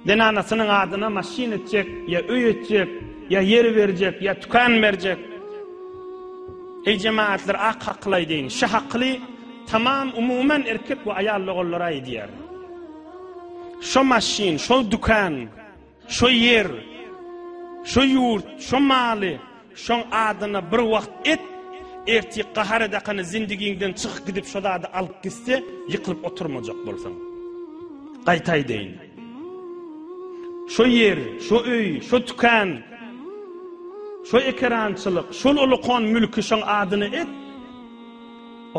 Zenanasynyň adyna maşyn etjek, ýa öý etjek, ýa ýer berjek, ýa tükan berjek. Eý jemaatlar ak hakyl aýdaýyn. Şu hakyly tamam umuman erkek we aýal doganlara aýdýar. Şo maşyn, şo dükan, şo ýer, şo ýurt, şo maly Şoň adyna bir wagt et, ertir gahar edakany zindigiňden çykyp gidip şo zady alyp gitse, ýykylyp oturmajak bolsaň. Gaýta aýdaýyn. Şo ýer, şo öý, şo tükän, şo ekerançylyk, şol ulukan mülki şoň adyna et.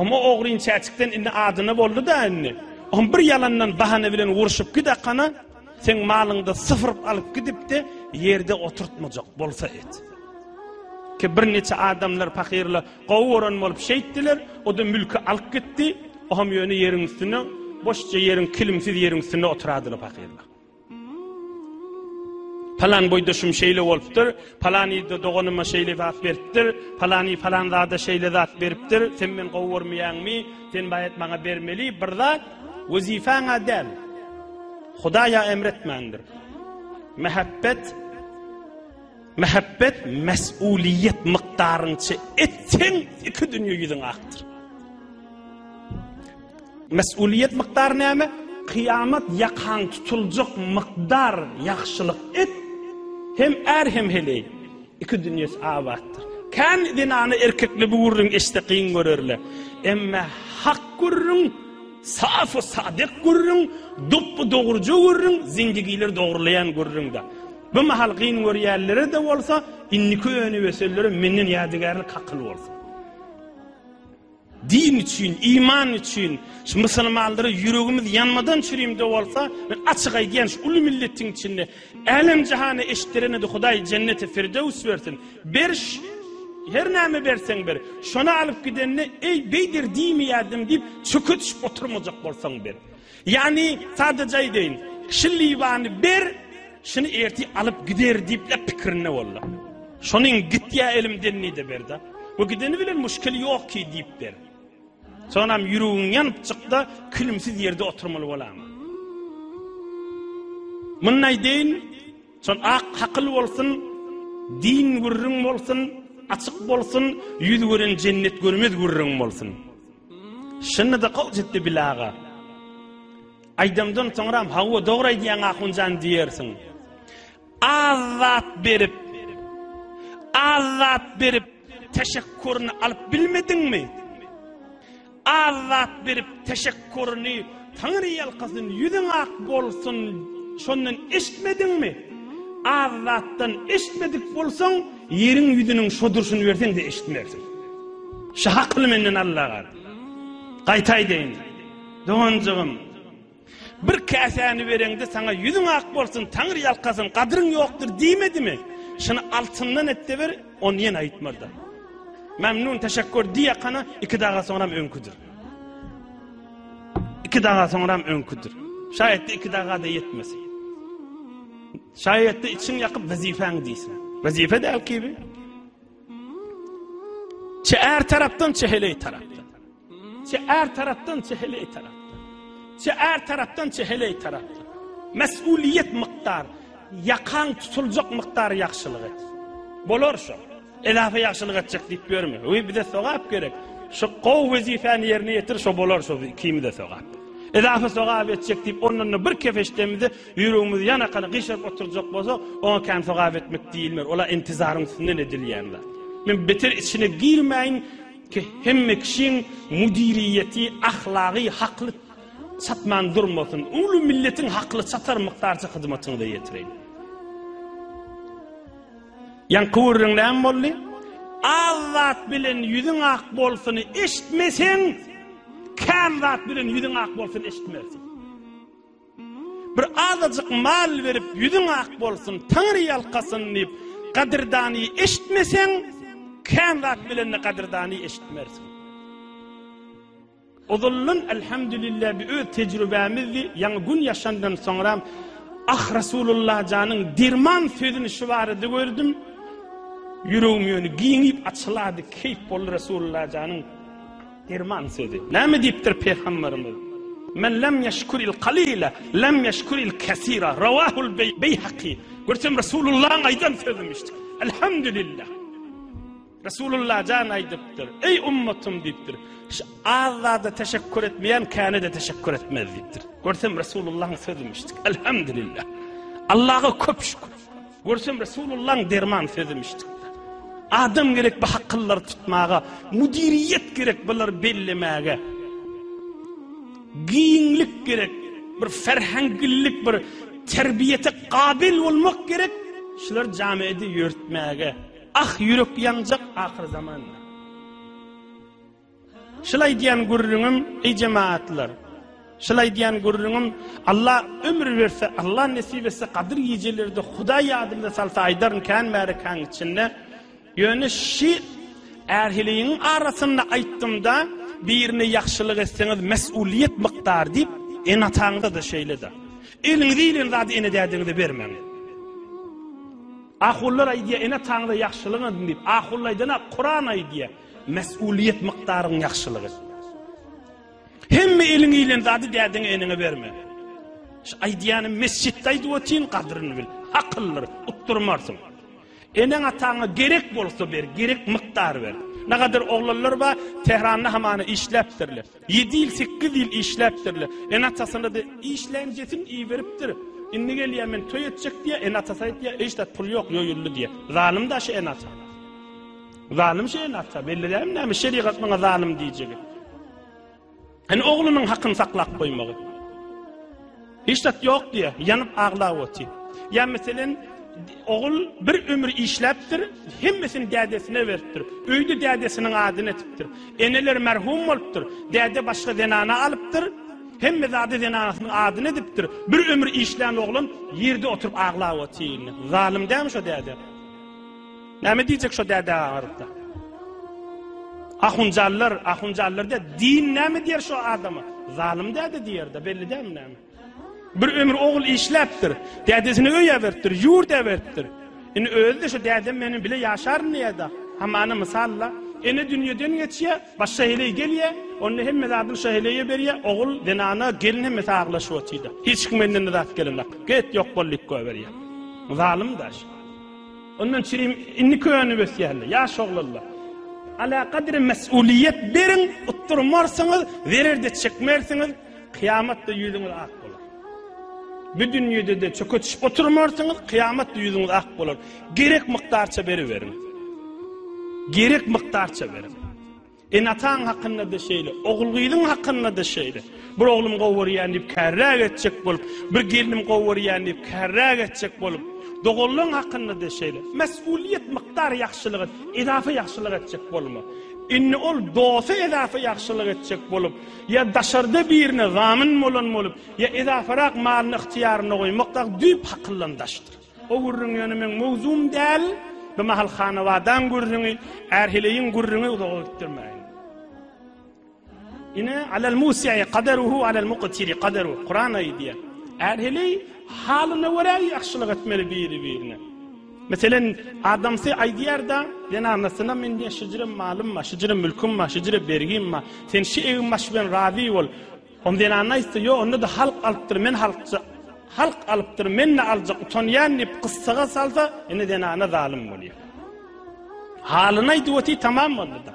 Oňa ogryn çäçikden indi adyna boldy-da indi. Oň bir ýalandan bahana bilen urşup gidakana, Seň malyňda sypyryp alyp gidipde ýerde oturtmajak bolsa et. Ki birniçe adamlar pahyrla gowy gören bolup şeýtdiler, o-da mülki alyp gitdi, o hem ýöne ýeriň üstünde, boşja ýeriň kilimsiz ýeriň üstünde oturadylar pahyrlar. Palan boýdaşym şeýle bolupdyr, palany-da doganyma şeýle zat beripdir, palany palan zada şeýle zat beripdir, sen men gowy görmeýäňmi, sen baýat maňa bermeli bir zat, wezipäň-ä däl. Hudaýa emretmändir. Mähebbet Mähebbet mes'uliýet mukdaryňça etseň iki dünýe ýüzüň akdyr. Mes'uliýet mukdary näme? Kyýamat ýakaň tutuljak mukdar ýagşylyk et, hem är hem heleý. Iki dünýesi abatdyr. Kän zenana erkekli bu gürrüň eşitse kyn görerler. Emme hak gürrüň Saf-u sadyk gürrüň, dupbu-dogruja gürrüň, zindigileri dogrulaýan gürrüň-dä. Bu mahal kyn görýänlere-de bolsa, indiki önüp-ösenlere menden ýadygärlik hakyl bolsun. Din üçin, iman üçin, şu musulmanlara ýüregimiz ýanmadan çürimde bolsa, men açyk aýdýan, şu uly milletiň içinde älem-jahana eşitdirene-de Hudaý jenneti firdews bersin. Beriş, her näme berseň ber. Şony alyp gidende, eý, beýder diýmeýärdim diýip, çöke düşüp oturmajak bolsaň ber. Ýagny, sadaja aýdaýyn, şu liwany ber, şuny ertir alyp gider diýip-le pikirinde bol-da. Şonuň gitýä elimden diý-de ber-de. Bu gideni bilen muşkil ýok ki diýip ber. Soňam ýüregiň ýanyp çykda, kilimsiz ýerde oturmaly bolama. Muny aýdaýyn, Şol ak hakyl bolsun, din gürrüň bolsun, açyk bolsun, ýüz gören jennet görmez gürrüň bolsun. Şunda-da gowy ciddi bil aga. Aýdamdan soňram hawa dogry aýdýaň ahunjan diýersiň. Az zat berip, az zat berip teşekkuryny alyp bilmediňmi? Az zat berip teşekkuryny Taňry ýalkasyn ýüzüň ak bolsun şondan eşitmediňmi? Az zatdan eşitmedik bolsaň ýeriň ýüzüniň şo durşuny berseň-de eşitmersiň. Şu hakyny menden Allaga. Gaýta aýdaýyn. Doganjygym. Bir käsäni bereňde saňa ýüzüň ak bolsun, Taňry ýalkasyn, gadyryň ýokdur diýmedimi? Şuny altyndan et-de ber, ony ýene aýtmazlar. Memnun, teşekkür diýakana iki daga soňram öňküdir. Iki daga soňram öňküdir. Şaýatda iki daga-da ýetmesin. Şaýatda içiň ýakyp wezipäň diýsin. Wezipe däl ki bi. Çe är tarapdan, çe heleý tarapdan. Çe är tarapdan, çe heleý tarapdan. Çe är tarapdan, çe heleý tarapdan. Mes'uliýet mukdar, ýakaň tutuljak mukdar ýagşylyk et. Bolar şo. Edafa ýagşylyk etjek diýip ýörme. Öý bize sogap gerek. Şu gowy wezipeni ýerine ýetir, şo bolar şo ikimize sogap. Edafa sogap etjek diýip ondan-da bir kefeşdemize ýüregimiz ýanakana gyşaryp oturjak bolsa, oňa kän sogap etmek diýilmer. Ola intizaryň üstünden edilýän zat. Men beter içine girmäýin. Ki hemme kişiň müdiriýeti, ahlagy, hakly çatman durmasyn. Uly milletiň hakly çatar mukdarça hyzmatyňyza ýetireýin. Ýaňky gürrüň näme boldy? Az zat bilen ýüzüň ak bolsuny eşitmeseň, kän zat bilen ýüzüň ak bolsun eşitmersiň. Bir azajyk mal berip ýüzüň ak bolsun, Taňry ýalkasyn diýip, gadyrdany eşitmeseň, kän zat bilende gadyrdany eşitmersiň. Ozaldan elhamdülillah bir öz tejrübämizdi, ýaňy gün ýaşandan soňram ah Rasulullah janyň derman sözüni şu barada gördüm. Ýüregim ýöne giňip açylady, keýp boldy Rasulullah janyň derman sözi. Näme diýipdir pygamberimiz? Men lem ýeşkuril kalile, lem ýeşkuril kesira. Rawahul Beýhaki. Görsem Resulullahyň aýdan sözümişdi. Elhamdülillah. Resulullah jan aýdypdyr. Eý ummatym diýipdir. Şu az zada teşekkür etmeýän käne-de teşekkür etmez diýipdir. Görsem Resulullahyň sözümişdi. Elhamdülillah. Allaha köp şükür. Görsem Resulullahyň derman sözümişdi. Adam gerek bu hakyllary tutmaga, müdiriýet gerek bulary bellemäge. Giňlik gerek, bir ferhengillik, bir terbiýete gabil bolmak gerek, şular jamiýeti ýörtmäge. Ah ýürek ýanjak ahyr zamanda. Şul aýdýan gürrüňim eý jemaatlar. Şul aýdýan gürrüňim Allah ömür berse, Allah nesip etse gadyr gijelerde Hudaý ýadymda salsa aýdaryn kän märekäň içinde. Ýöne şi ärhiligiň arasynda aýtdymda birine ýagşylyk etseňiz mesuliýet mukdar diýip ene-ataňyza-da şeýle-de. Eliňize ilen zady ene-dädeňize bermäň. Ahunlar aýdýar, ene-ataňyza ýagşylyk ediň diýip. Ahunlar aýdanok, Kuran aýdýar. Mes'uliýet mukdaryň ýagşylygy. Hemme eliňe ilen zady dädeňe, eneňe berme. Şu aýdýanym mesjitde aýdyp otyryn, gadryny bil. Akyldyr, utdurmarsyň. Eneň-ataňa gerek bolsa ber, gerek mukdar ber. Nagadyr oglanlar bar, Tähranda hamana işläpdirler. Ýedi ýyl, sekiz ýyl işläpdirler. Ene-atasyna-da işlänjesini iberipdir. Indi gelýär, men toý etjek diýýär, ene-atasy aýtýar, hiç zat pul ýok, ýoýuldy diýýär. Zalym-da şu ene-ata. Zalym şu ene-ata, belli dälmi näme, şerigat muňa zalym diýjegi. Ene oglunyň hakyny saklap goýmagy. Hiç zat ýok diýýär, ýanyp aglap otyr. Ýa meselen, ogul bir ömür işläpdir, hemmesini dädesine beripdir. Öýde dädesiniň adyny etipdir. Eneler merhum bolupdyr. Däde başga zenana alypdyr. Hemme zady zenanasynyň adyny edipdir. Bir ömür işlän oglan ýerde oturyp aglap otyr indi. Zalym dälmi şo däde? Näme diýjek şo dädä agyrypda? Ahunjallar, ahunjallar dä, din näme diýer şo adama? Zalym däde diýer-de, belli dälmi näme? Bir ömür ogul işläpdir, dädesine öý äberipdir, ýurt äberipdir. Indi özi-de şo dädem meniň bile ýaşaryn diýýär-de. Hamana mysal-la, ene dünýeden geçýär, başga heleý gelýär, onda hemme zadyny şo heleýe berýär, ogul, zenana, gelin hemmesi aglaşyp otyr-da. Hiç kim menden-de zat gelenok. Get, ýok bol diýip goýberýär. Zalym-da şu. Ondan çirim indiki önüp ösýärler, ýaş oglanlar. Ala kadri mes'uliýet beriň, utdurmarsyňyz, zerer-de çekmersiňiz, kyýamatda ýüzüňiz ak bolar. Bu dünýede-de çöke düşüp oturmarsyňyz, kyýamatda ýüzüňiz ak bolar. Gerek mukdarça beriberiň. Gerek mukdarça beriň. Ene-ataň hakynda-da şeýle, ogul-gyzyň hakynda-da şeýle. Bir oglum gowy görýän diýip kärräk etjek bolup, bir gelnim gowy görýän diýip kärräk etjek bolup, doganlaň hakynda-da şeýle. Mes'uliýet mukdar ýagşylyk et, edafa ýagşylyk etjek bolma. Indi ol dosa edafa ýagşylyk etjek bolup, ýa daşarda birine zamyn bolan bolup, ýa edafarak malyny ygtyýaryna goýmak dagy düýp hakyldan daşdyr. O gürrüň ýöne meň mowzugym däl, bu mahal hanabadaň gürrüňi, är-heleýiň gürrüňi uzaga gitdirmäýin. Ine, alel musi'i kaderuhu alel muqtiri kaderuhu. Kuran aýdýar. Är-heleý halyna görä ýagşylyk etmeli biri-birine. Meselen, adamsy aýdýar-da, zenanasyna men diýýär, şujre malym bar, şujre mülküm bar, şujre bergim bar. Sen şu egin-baş bilen razy bol. Onda zenany aýtsa, ýok, onda-da halk alypdyr, men halkça, halk alypdyr, men-de aljak, utanýan diýip gyssaga salsa, indi zenana zalym bolýar. Halyny aýdyp otyr, tamam boldy-da.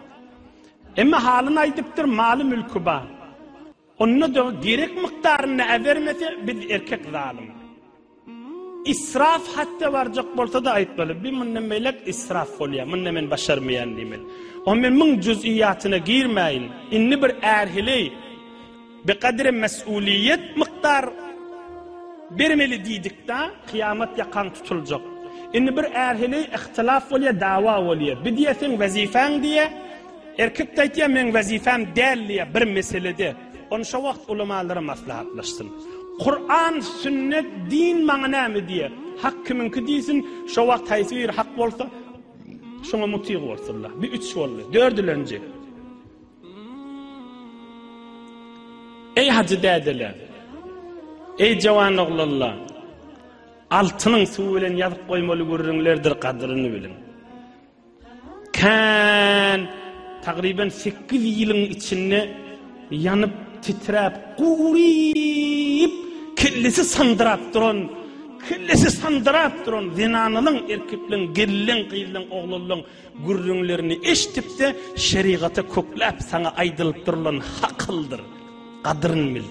Emma halyny aýdypdyr, maly-mülki bar. Onda-da gerek mukdarynda äbermese, biz erkek zalym. Israf hatda barjak bolsa-da aýtmaly, bi mundan beýläk israf bolýar, munda men başarmaýan diýmeli. O men muň jüz'iýatyna girmäýin. Indi bir är-heleý bi kadre mes'uliýet mukdar bermeli diýdik-da, kyýamat ýakaň tutuljak. Indi bir är-heleý ihtilaf bolýar, dawa bolýar. Bi diýýär seň wezifäň diýýär, erkek-de aýtýar meň wezifäm däl diýýär bir meselede. Ony şo wagt ulamalara maslahatlaşsyn. Kuran, sünnet, din maňa näme diýer? Hak kimiňki diýsin, şo wagt haýsy biri hak bolsa, şoňa mutyg bolsunlar. Bir üç boldy. Dördülenji. Eý hajy dädeler! Eý jawan oglanlar! Altynyň suwy bilen ýazyp goýmaly gürrüňlerdir gadyryny biliň. Kän, tagryban sekiz ýylyň içinde ýanyp. titräp, guryp, kellesi sandyrap duran, kellesi sandyrap duran zenanalyň, erkekleň, gelinleň, gyzlaň, oglanlaň gürrüňlerini eşdip-de, şerigata kökläp saňa aýdylyp durlan hakyldyr. Gadyryn bil.